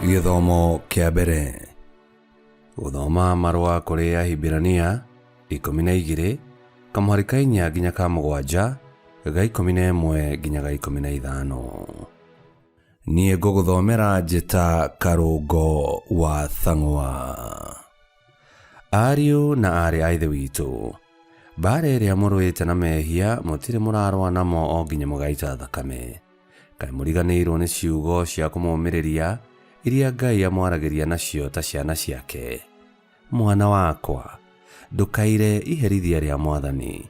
Gĩthomo kĩa mbere. Gũthoma marũa kũrĩ Ahibirania 12 kamũhari ka inya nginya ka mũgwanja, ga 11 nginya ga 15. Niĩ ngũgũthomera njĩta Karũngo wa Thang'wa. Ariũ na aarĩ a Ithe witũ, mbaara ĩrĩa mũrũĩte na mehia mũtirĩ mũrarũa namo o nginya mũgaita thakame. Kaĩ mũriganĩirwo nĩ ciugo cia kũmũũmĩrĩria iria Ngai amwaragĩria nacio ta ciana ciake? Mwana wakwa, ndũkaire iherithia rĩa Mwathani,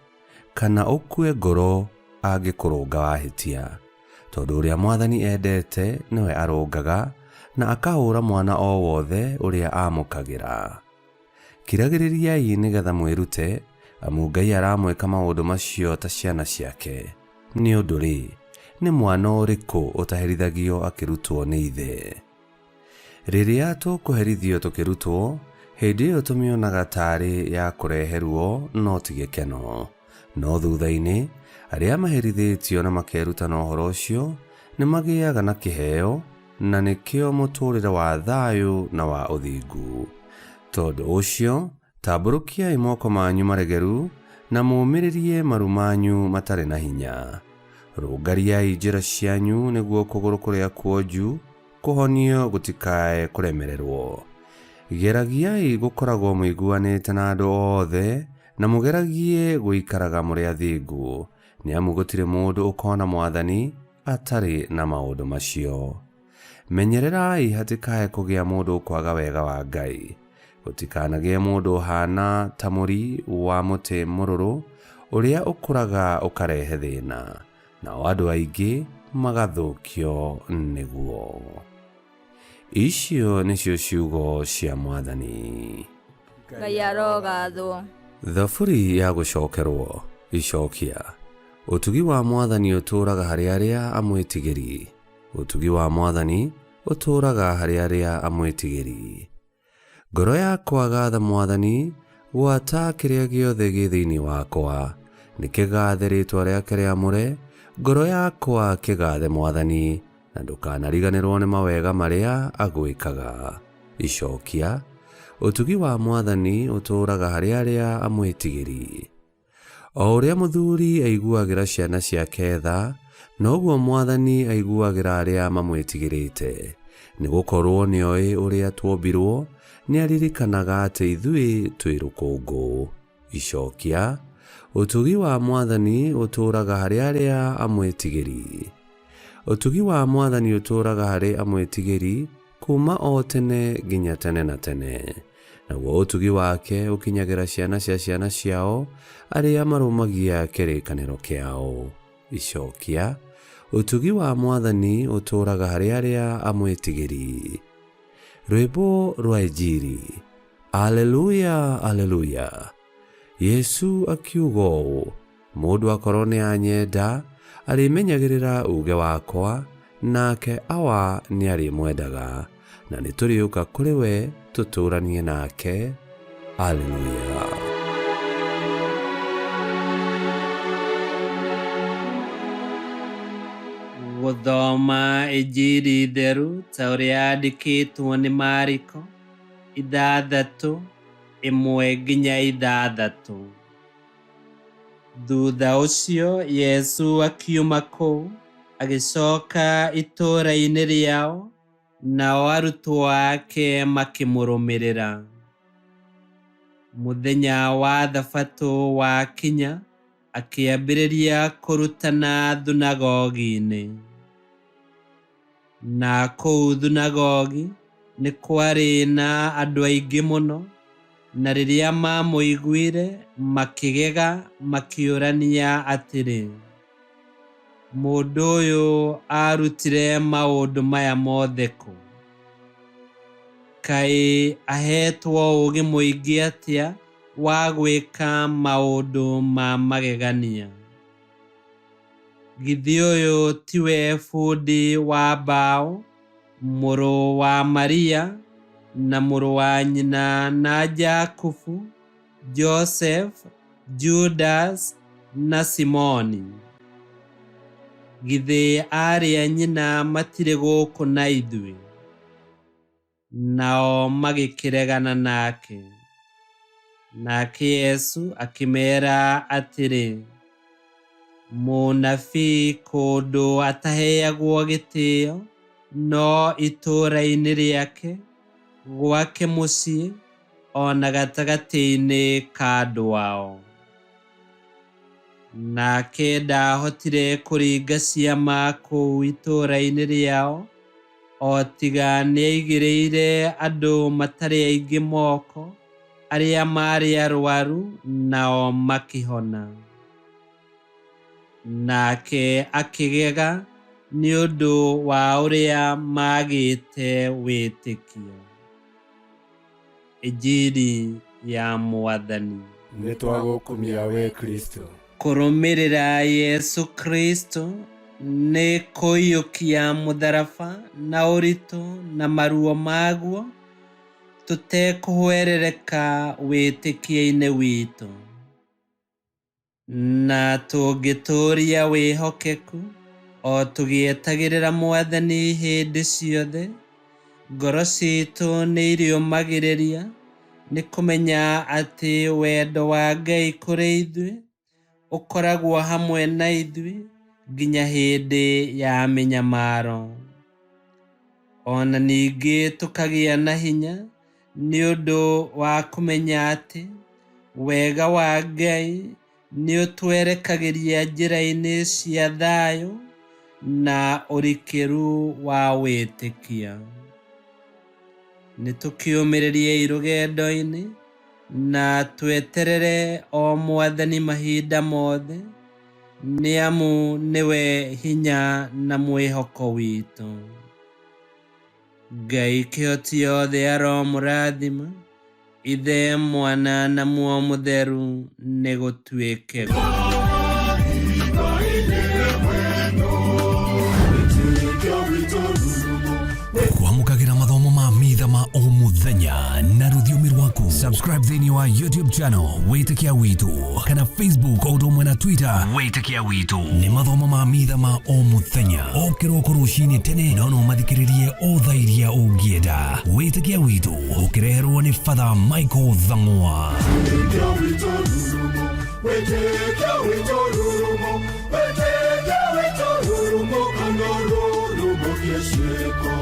kana ũkue ngoro angĩkũrũnga wahĩtia, tondũ ũrĩa Mwathani endete nĩwe arũngaga, na akahũũra mwana o wothe ũrĩa aamũkagĩra. Kiragĩrĩriai nĩ getha mwĩrute, amu Ngai aramwĩka maũndũ macio ta ciana ciake. Nĩ ũndũ-rĩ, nĩ mwana ũrĩkũ ũtaherithagio akĩrutwo nĩ ithe? Rĩrĩa tũkũherithio tũkĩrutwo, hĩndĩ ĩyo tũmĩonaga ta arĩ ya kũrehe ruo no ti gĩkeno. No thutha-inĩ, arĩa maherithĩtio na makeruta na ũhoro ũcio nĩ magĩaga na kĩheo, na nĩkĩo mũtũũrĩre wa thayũ na wa ũthingu. Tondũ ũcio, tambũrũkiai moko manyu maregeru, na mũũmĩrĩrie maru manyu matarĩ na hinya. Rũngariai njĩra cianyu nĩguo kũgũrũ kũrĩa kuonju kũhonio gũtikae kũremererwo. Geragiai gũkoragwo mũiguanĩte na andũ othe, na mũgeragie gũikaraga mũrĩ athingu, nĩ amu gũtirĩ mũndũ ũkona Mwathani atarĩ na maũndũ macio. Menyererai hatikae kũgĩa mũndũ ũkwaga wega wa Ngai. Gũtikanagĩe mũndũ ũhaana ta mũri wa mũtĩ mũrũrũ ũrĩa ũkũraga ũkarehe thĩna, nao andũ aingĩ magathũkio nĩguo. Icio nĩcio ciugo cia Mwathani. Ngai arogathwo. Thaburi ya gũcokerwo. Icokia. Ũtugi wa Mwathani ũtũũraga harĩ arĩa amwĩtigĩri. Ũtugi wa Mwathani ũtũũraga harĩ arĩa amwĩtigĩri. Ngoro yakwa gatha Mwathani, gwata kĩrĩa gĩothe gĩ thĩinĩ wakwa, nĩkĩgathe rĩĩtwa rĩake rĩamũre, ngoro yakwa kĩgathe Mwathani, na ndũkanariganĩrwo nĩ mawega marĩa agwĩkaga. Icokia, ũtugi wa Mwathani ũtũũraga harĩ arĩa amwĩtigĩri. O ũrĩa mũthuri aiguagĩra ciana ciake tha, noguo Mwathani aiguagĩra arĩa mamwĩtigĩrĩte. Nĩ gũkorũo nĩoĩ ũrĩa tuombirũo, nĩaririkanaga atĩ ithuĩ twĩ rũkũngũ. Icokia, Ũtugi wa Mwathani ũtũũraga harĩ arĩa amwĩtigĩri. Ũtugi wa Mwathani ũtũũraga harĩ amwĩtigĩri, kuuma o tene nginya tene na tene. Naguo ũtugi wake ũkinyagĩra ciana cia ciana ciao, arĩa marũmagia kĩrĩkanĩro kĩao. Icokia, Ũtugi wa Mwathani ũtũũraga harĩ arĩa amwĩtigĩri. Rwĩmbo rwa Injiri. Aleluya, aleluya. Yesu akiuga ũũ, Mũndũ akorwo nĩ anyenda, arĩmenyagĩrĩra uuge wakwa, nake Awa nĩ arĩmwendaga, na nĩ tũrĩũka kũrĩ we tũtũũranie nake. Aleluya. Gũthoma Injiri theru ta ũrĩa yandĩkĩtwo nĩ Mariko, 6:1-6. Thutha ũcio Jesũ akiuma kũu, agĩcoka itũũra-inĩ rĩao, nao arutwo ake makĩmũrũmĩrĩra. Mũthenya wa Thabatũ wakinya, akĩambĩrĩria kũrutana thunagogi-inĩ. Na kũu thunagogi nĩ kwarĩ na andũ aingĩ mũno, na rĩrĩa maamũiguire, makĩgega makĩũrania atĩrĩ, Mũndũ ũyũ aarutire maũndũ maya mothe kũ? Kaĩ aheetwo ũũgĩ mũingĩ atĩa wa gwĩka maũndũ ma magegania? Githĩ ũyũ tiwe bundi wa mbaũ, mũrũ wa Maria, na mũrũ wa nyina na Jakubu, Joseph, Judas, na Simoni? Githĩ aarĩ a nyina matirĩ gũkũ na ithuĩ? Nao magĩkĩregana nake. Nake Yesu akĩmeera atĩrĩ, Mũnabii kũndũ ataheagwo gĩtĩo no itũũra-inĩ rĩake, gwake mũciĩ, o na gatagatĩ-inĩ ka andũ ao. Nake ndaahotire kũringa ciama kũu itũũra-inĩ rĩao, o tiga nĩaigĩrĩire andũ matarĩ aingĩ moko, arĩa maarĩ arwaru, nao makĩhona. Nake akĩgega nĩ ũndũ wa ũrĩa maagĩte wĩtĩkio. Injiri ya Mwathani. Nĩ twagũkumia we Kristo. Kũrũmĩrĩra Yesu Kristo nĩ kũiyũkia mũtharaba na ũritũ na maruo maguo tũtekũhwerereka wĩtĩkio-inĩ witũ. Na tũngĩtũũria wĩhokeku o tũgĩetagĩrĩra Mwathani hĩndĩ ciothe, ngoro citũ nĩ irĩũmagĩrĩria nĩ kũmenya atĩ wendo wa Ngai kũrĩ ithuĩ ũkoragwo hamwe na ithuĩ nginya hĩndĩ ya mĩnyamaro. O na ningĩ tũkagĩa na hinya nĩ ũndũ wa kũmenya atĩ wega wa Ngai nĩ ũtwerekagĩria njĩra-inĩ cia thayũ na ũrikĩru wa wĩtĩkio. Nĩ tũkĩũmĩrĩriei rũgendo-inĩ na tweterere o Mwathani mahinda mothe, nĩ amu nĩwe hinya na mwĩhoko witũ. Ngai kĩhoti yothe aromũrathima, Ithe, Mwana na Muoyo Mũtheru, nĩ gũtuĩke guo. Kwamũkagĩra mathomo ma mitha ma o mũthenya na rũthiomi rwaku. Subscribe thĩinĩ wa YouTube channel Wĩtĩkia Witũ kana Facebook o ũndũ ũmwe na Twitter Wĩtĩkia Witũ. Nĩ mathomo ma mitha ma o mũthenya o kĩroko rũcinĩ tene, no no mathikĩrĩrie o thaa iria ũngĩenda. Wĩtĩkia Witũ ũkĩreherwo nĩ Father Michael Thang'wa. Wĩtĩkia witũ rurumo, wĩtĩkia witũ rurumo, wĩtĩkia witũ rurumo, kana rurumo kĩciĩko.